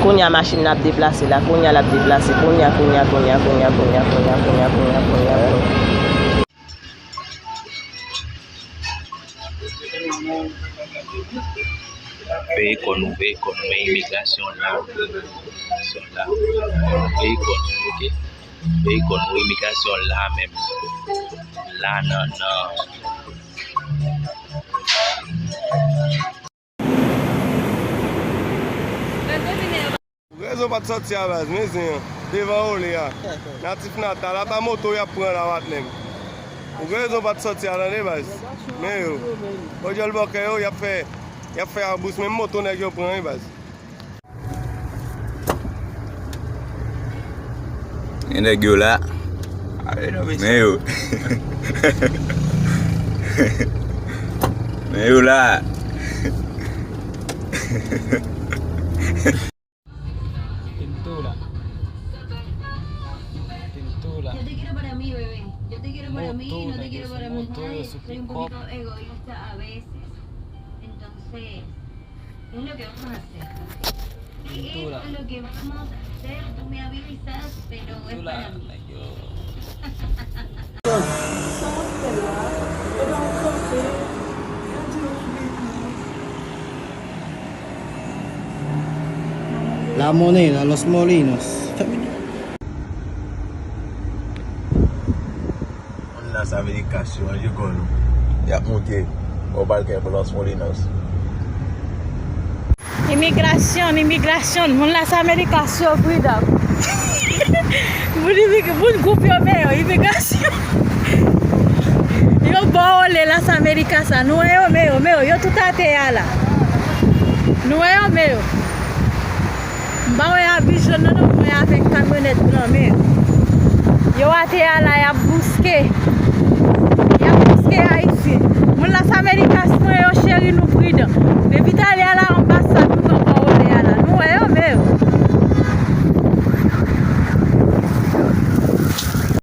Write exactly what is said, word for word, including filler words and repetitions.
Kounye a machin nan ap deplase la, kounye a l ap deplase, kounye a, kounye a, kounye a. Veye kò nou, veye kò nou, men imigrasyon la, imigrasyon la. Veye kò nou, oke? Veye kò nou, imigrasyon la menm. La nan, nan. Ou gen rezon pa t sòti a baz, men zen an. Devan ole a. Natif natal, ata moto y ap pran la, Watlem. Ou gen rezon pa t sòti a, tande baz. Men yo. Odjòl bòkè yo, y ap fè, y ap fè abous, menm moto nèg yo pran, wi baz. Gen nèg yo la. Men yo. Men yo la. Pintura. Pintura. Moto, nèg yo sou moto, yo sou pikòp. Pintura. Pintura, nèg yo. La Moneda, Los Molinos. Moun Las Américas yo, anje kò nou. Y ap moute o Parque Los Molinos. Imigrasyon, imigrasyon, moun Las Américas yo, freedom. Moun imig-, moun gwoup yo men yo, imigrasyon. Yo ba w ole Las Américas la, nou wè yo men yo, men yo, yo tout atè a la. Nou wè yo men yo. M pa wè abi jòn nan non, m wè avèk kamyonèt blan, men yo atè a la, y ap bouske. Y ap bouske Ayisyen.